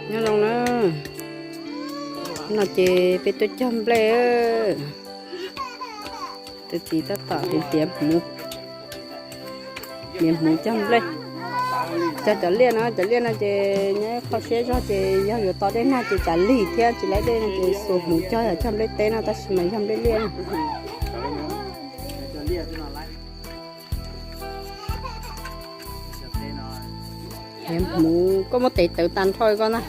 Nyob zoo na, no ces peb tuaj cog nplej. Tus txiv tab tom hliav hmuv, hliav hmuv cog nplej. Cog cov liaj no, cov liaj no ces nyob qhov siab zog ces yog yuav to dej nag ces tsam lig thiab, tsis laib dej no ces xuas hmuv cog, yog cog nplej teb no tab sis mas yog nplej liaj. Hliav hmuv, koj muab tev tawv tag nrho koj na.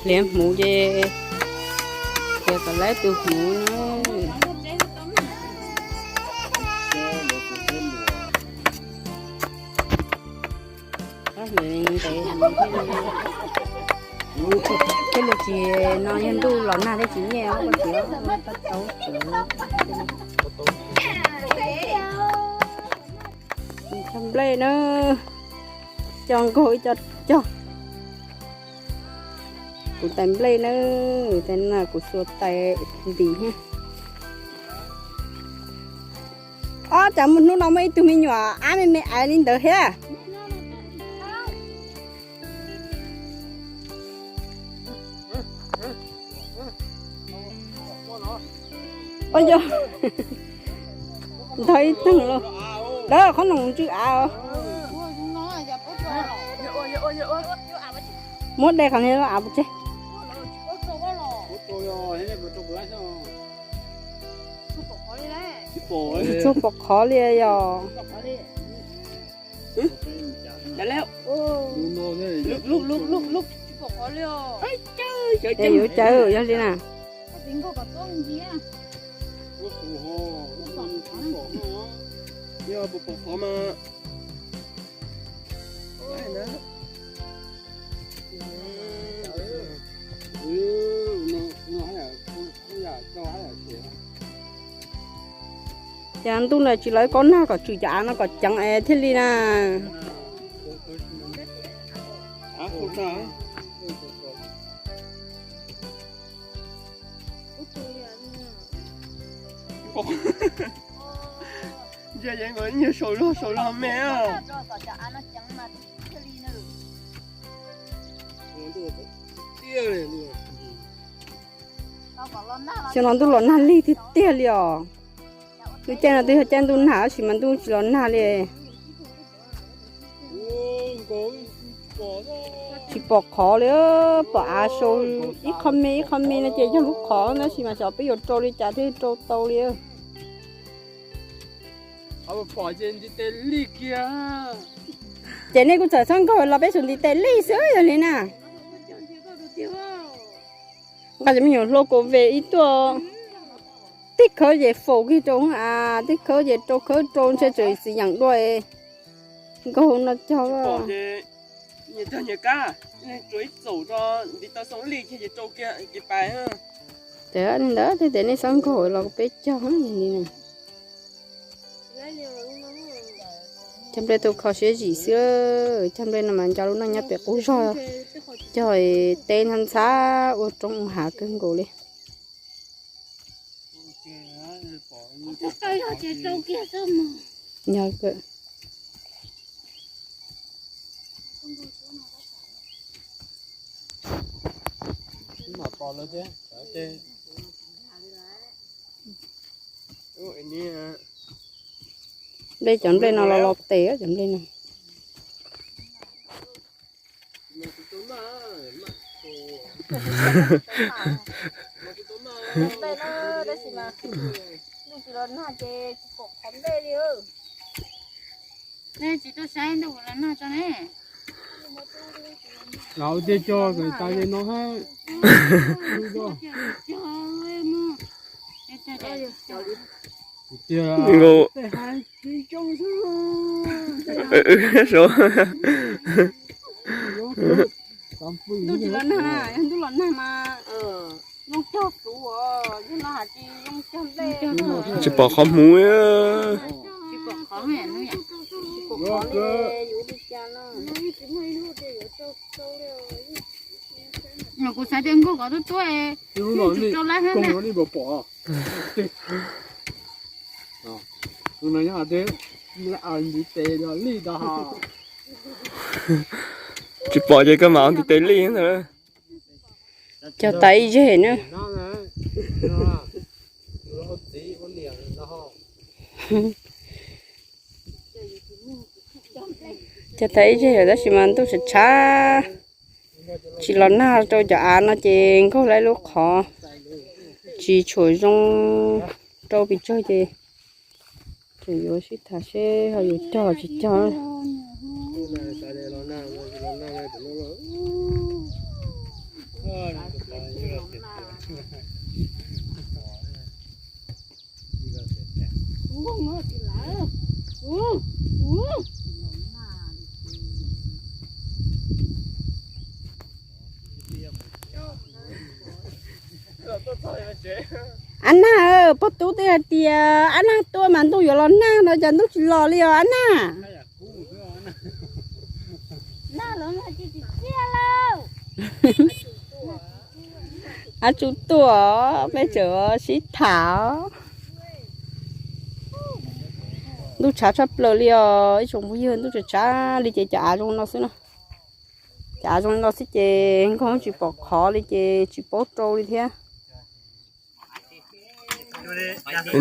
Hliav hmuv ces, hliav kom laib tus hmuv na. Thiab lus tsis no yog ntuj los nag thiab tsis nyiaj os, koj txiv. Cog nplej na, cog nkaug ib co cog. Kuv tais nplej na, tais na kuv xuas tais ntim. Ob, cas hnub no muaj ib tug me nyuam ab me me aiv li ntawd thiab. Ua yog ntog ib tug los, lawv qhob noom tsw av. Muab de qhov niag av pov tseg. Tsuag pom qhov li yog. Es yuav caw yog li na. Ces ntuj na tsis los ib kob nag kom tswm cov av no kom ceev es thiaj li na. Nyias saum zog saum zog me. Xyoo no ntuj los nag lig tiag tiag li os. Lub caij no twb yog caij ntuj nag tab sis mas ntuj tsis los nag li. Tsis pom qhov li, pom av sau ib qho me ib qho me no ces yog lub qhov tab sis mas xyov peb yuav rau li cas thiaj rau tau li. Ces nej kuj txawm txhob nkaug los peb tsuas ntiv tes lij xwb yog li na. Nqa cov me nyuam hlau kaus ve ib tuaj, tib khawb ces faus kiag rau hauv av, tib khawb ces rau khawb rau ntshe tseem txiv yeem dua. Nkaug no cog. Ces li ntawd thiaj tias nej txhob nkaug los peb cog li. Cog nplej tu kho siab zim xwb, cog nplej no mas nco lub neej nyob pem qub zog, cog teb ntxhab ntxhab ua roob ua hav kawg nkaus li. Yog nplej, cov nplej no los los tes cov nplej no. Lau tiag cog tas li no hab. Tiag, tej hais tsis zoo xwb. Ntuj tsis los nag, yog ntuj los nag mas zoo cog kuv, yog no has tsis zoo cog nplej. Tsis pom qhov hmuv. Kuv xav tias nkauj kom tuab tuab, tsis pom ces koj mam ua ntiv tes lij ntag. Cog tas ib zeg na. Cog tas ib zeg lawm tab sis mas ntuj tshav tshav, tsis los nag rau cov av no ces nkaug lawm lub qhov, tsis tshua zoo rau pes tsawg ces tseem yuav sib tham seb ho yuav cog tsis cog. Ab Nag, pog tub twb hais tias ab Nag tuaj mas ntuj yuav los nag no cas ntuj tsis los li os ab Nag. Ab Tsu tuaj, peb tseem sib tham. Ntuj tshav tshaj plaws li os ib tsoom phooj ywg, ntuj tshav tshav li ces cov av zoo no xwb na. Cov av zoo no xwb ces nkaug tsis pom qhov li ces tsis paub rau li thiab.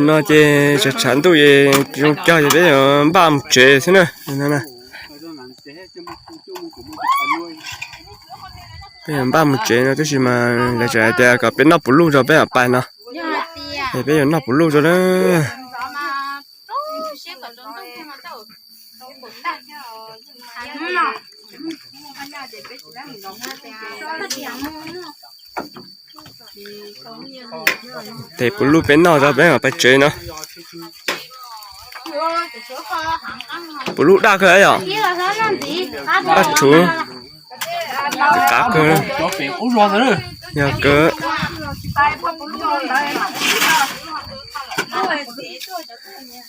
No ces tshav tshav ntuj es zoo cog ces peb yuav npaj mus tsev xwb na. Peb yuav npaj mus tsev no tab sis mas lawv tseem hais tias kom peb noj puv luj tso peb mam pais no. Es peb yuav noj puv luj tso na. Tes puv luj peb noj tso peb mam pais tsev no. Puv luj daj kawg yom. Daj rhuv. Qav kawg. Yog kawg.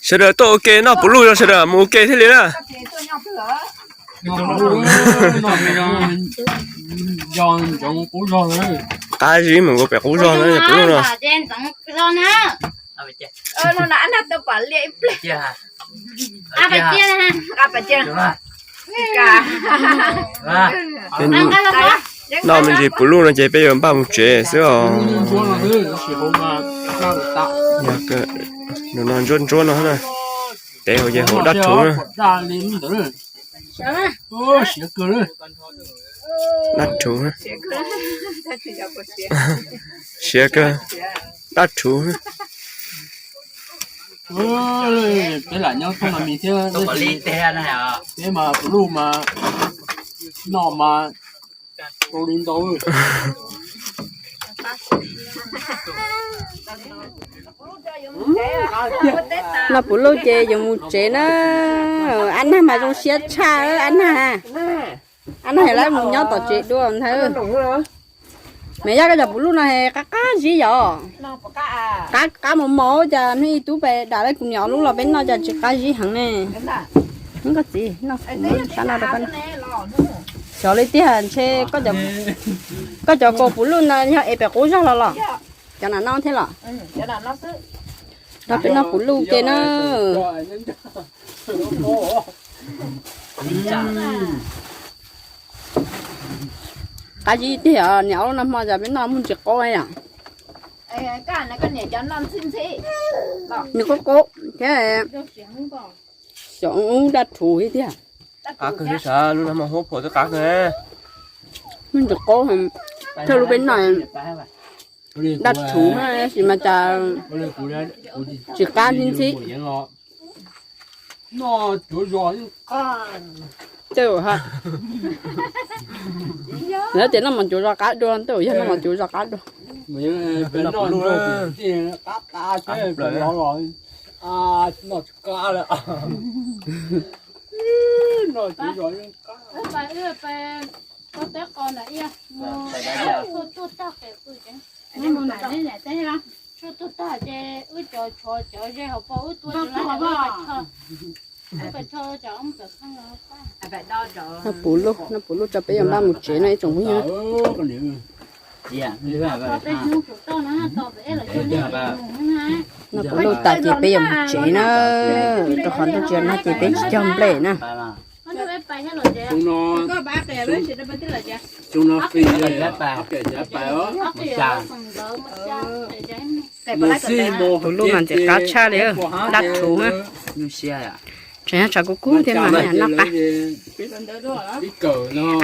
Sawv daws tuaj ua ke noj puv luj, sawv daws mus ua ke thiaj li na. Qav zib mus ua pem qub zog na, puv luj no. Noj me ntsis puv luj no ces peb yuav npaj mus tsev xwb os. Nws no ntsuab ntsuab no na. Tev hauv ces hauv daj rhuv na. Daj rhuv. Siav kawg. Daj rhuv. Peb lam nyob thooj mas mis thiab, peb mas puv luj mas noj mas tau li ntau. Noj puv luj ces yuav mus tsev na. Ab Nag mas zoo siab tshaj ab Nag. Ab Nag yog lawv mus nyob tom tsev dua ntag. Me yaj koj cov puv luj no qab qab zib yom. Qab qab mos mos cas hnub ib tub pes dam lawv kuv niam lub los peb noj cas tsis qab zib heev ne. Koj txiv, sab no rau koj. Xyov li tiag ntshe koj cov kaus puv luj no yog es pem qub zog los los. Cov nam no thiab los. Rau peb noj puv luj ke na. Qab zib tiag, niam ob lub no hmo cas peb noj muag ntsis qaub yom. Nws qaub qaub thiab. Xyov ub daj rhuv thiab tiag. Qab kawg, lub no hmo huab phom twb qab kawg. Muag ntsis qaub, thawj lub peb noj daj rhuv tab sis mas cas tsis qab ntxhib ntxhib. Lawv tias noj mov cuv zos qab dua, tej zaum yog noj mov cuv zos qab dua. Tuaj tag ces wb cov tshuav cov ze hauv paus wb tuaj tag. Noj puv luj, noj puv luj tso peb yuav npaj mus tsev no ib tsoom phooj ywg. Noj puv luj tas ces peb yuav mus tsev na, rau qhov ntuj tsis nag ces peb tsis cog nplej na. Puv luj mas ntxim qab tshaj li, dab rhuv na. Tseem yog tshav kub kub thiab mas noj qab.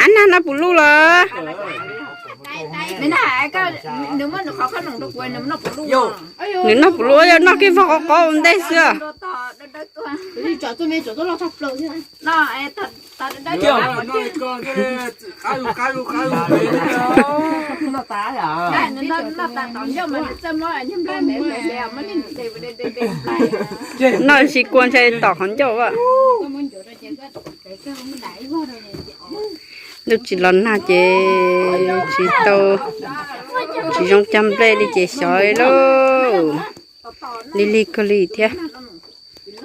Ab, nag noj puv luj los? Nws noj puv luj yog noj kiag vog qov qov ua ntej xwb. Noj tsis kua ntshai tom qhov ncauj a. Ntuj tsis los nag ces tsis tau, tsis zoo cog nplej li ces xyov lauj. Lig lig kawg li thiab.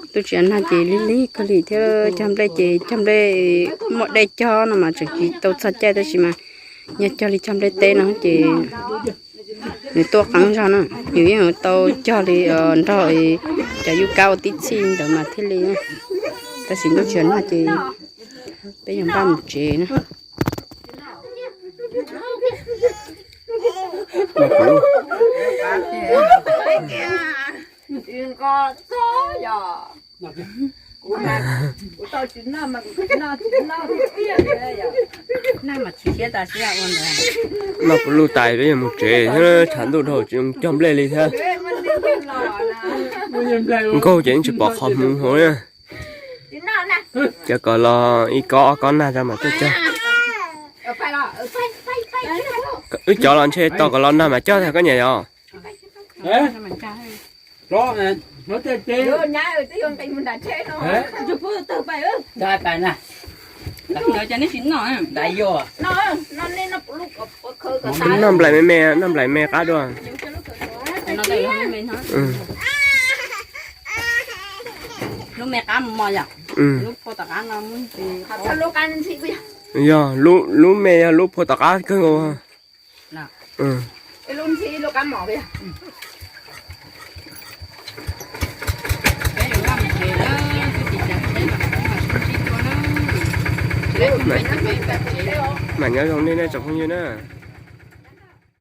Ntuj tsis los nag ces lig lig kawg li thiab, cog nplej ces cog nplej muaj dej cog no mas tseem tsis tau txog caij tab sis mas yog cog li cog nplej teb no ces nws tuaj qeeb zog na, nws yeej tau cog li nrog cov yub kab ua tib txhij ntawd mas thiaj li. Tab sis ntuj tsis los nag ces peb yuav npaj mus tsev na. Noj puv luj tas peb yuav mus tsev thiab, tshav ntuj dhau tsis cog nplej li thiab. Nkaug ces yeej tsis pom qhov hmuv hauv na. Cov kom los ib kob ob kob nag tso mas tuaj cog. Wb cov los ntshe tau kom los nag mas cog tag koj niam yom. Noj nplaim me me, noj nplaim me qab dua. Lub me qab mos yom. Yog, lub me yog lub phua tom qab kawg nkaus. Mam nyob zoo nej tsoom phooj ywg na.